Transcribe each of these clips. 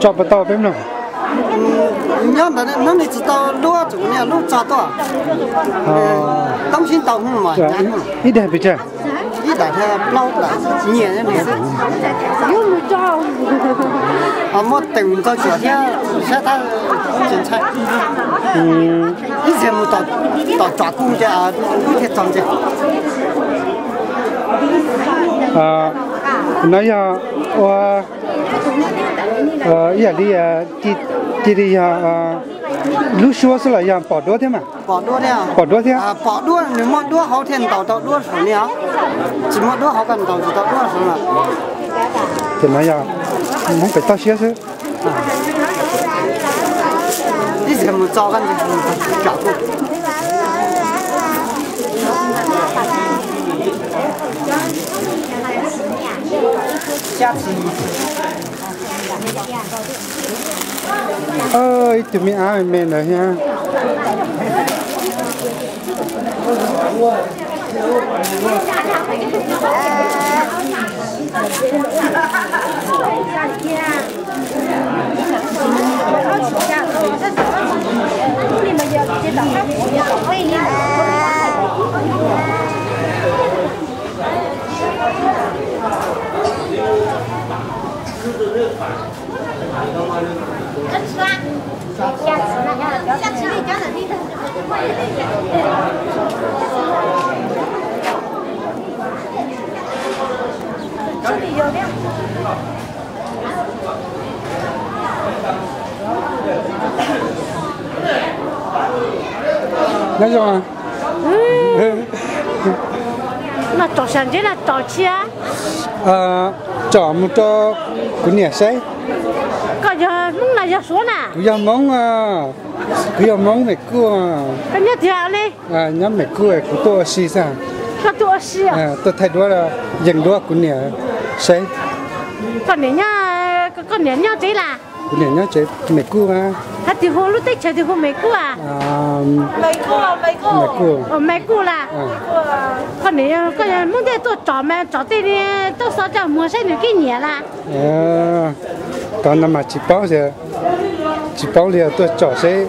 Tso puas tau peb mloog? Nyob ntawd hnub no tsis tau duab, tsuas niaj hnub tso tuaj. Toob sib tau hnub mas ib daim pes tsawg? Ib daim thiab plaub daim nyiaj xwb. Muab teem mus txog tsuam thiab sab tab tsis ntshai. Ib txhia mus tom tsam kuj ces kuj thiaj txog ntses. No yog ua ib yam li cia li yog lub suab xwb los yog pom duab thiab mas? Pom duab thiab. Pom duab thiab, nws muaj duab hauv thiaj ntaus tau duab saum li os. Tsis muaj duab hauv koj ntaus tsis tau duab saum los. Ces no yog Hmoob pem toj siab xwb. Ib txhia mus txog koj ntses. Ib tug me ab me me ntawd thiab. Nyob zoo. No tsom sab ntseb los tsom tsis? Tsom mus rau kuv niam saib. Koj yog Hmoob los yog Suav na? Kuv yog Hmoob, kuv yog Hmoob Mes Kuj. Koj nyob twg li? Nyob Mes Kuj, kuv tuaj ua si xwb. Koj tuaj ua si? Tuaj thaij duab, yees duab kuv niam saib. Koj niam nyob, koj niam nyob tsev las? Kuv niam nyob tsev Mes Kuj. Hais tias hu lub teb chaws tias hu Mes Kuj a? Mes Kuj. Mes Kuj las. Koj niam, koj yog Hmoob thiaj tuaj tsom mas tsom tej li tuaj xo coj muag saib nws keeb nyiam las? Tov no mas tsis paub, tsis paub li, tuaj tsom seb.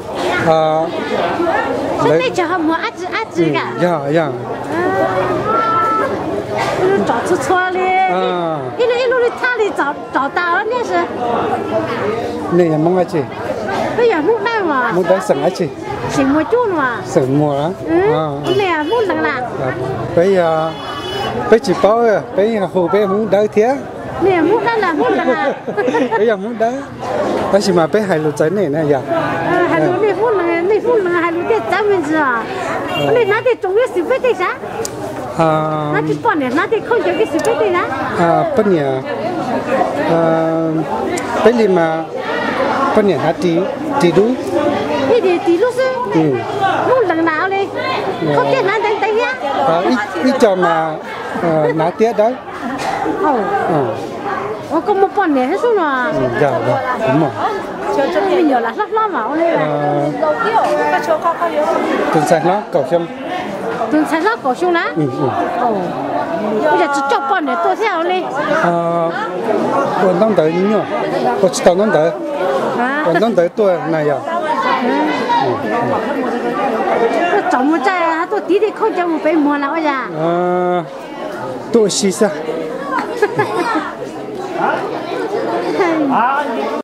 Lawv teb chaws ho muag dab tsi dab tsi ka? Yog, yog. Tsom txhua txhua li. Ib lub ib lub li thaj li tsom tas nej si. Nej yog Hmoob dab tsi? Peb yog Hmoob Dawb mas. Hmoob Dawb xeem dab tsi? Xeem Muas Cub no. Xeem Muas. Nej yog Hmoob Lees las? Peb, peb tsis paub, peb hu peb Hmoob Dawb thiab. Nej yog Hmoob Dawb los Hmoob Lees? Peb yog Hmoob Dawb, tab sis mas peb hais lus txawv nej na yog. Hais lus nej Hmoob Lees, nej Hmoob Lees hais lus thiaj txawv me ntsis os. Nej hnav tej tsoos thiab xwm peb tej sav? Hnav tej poj niam hnav tej khaub ncaws thiab xwm peb tej sav? Poj niam, peb li mas poj niam hnav ris dub. Ib ris ris dub xwb. Hmoob Lees na li. Koj thiaj hnav ntev ntev thiab. Ib co mas hnav tiab dawb. Ua koj muaj poj niam thiab xwb no? Me nyuam lam hlob hlob mas ua li. Tus ntxhais hlob kaum xyoo. Tus ntxhais hlob kaum xyoo na? Ua cas tsis coj poj niam tuaj thiab ua li? Ua ntaub ntawv nyuaj, ua tsis tau ntaub ntawv. Ua ntaub ntawv tuaj na yog. Tuaj tsom muag tsaij tuaj tiv tej khaub ncaws mus pem muag na ua cas? Tuaj ua si xwb.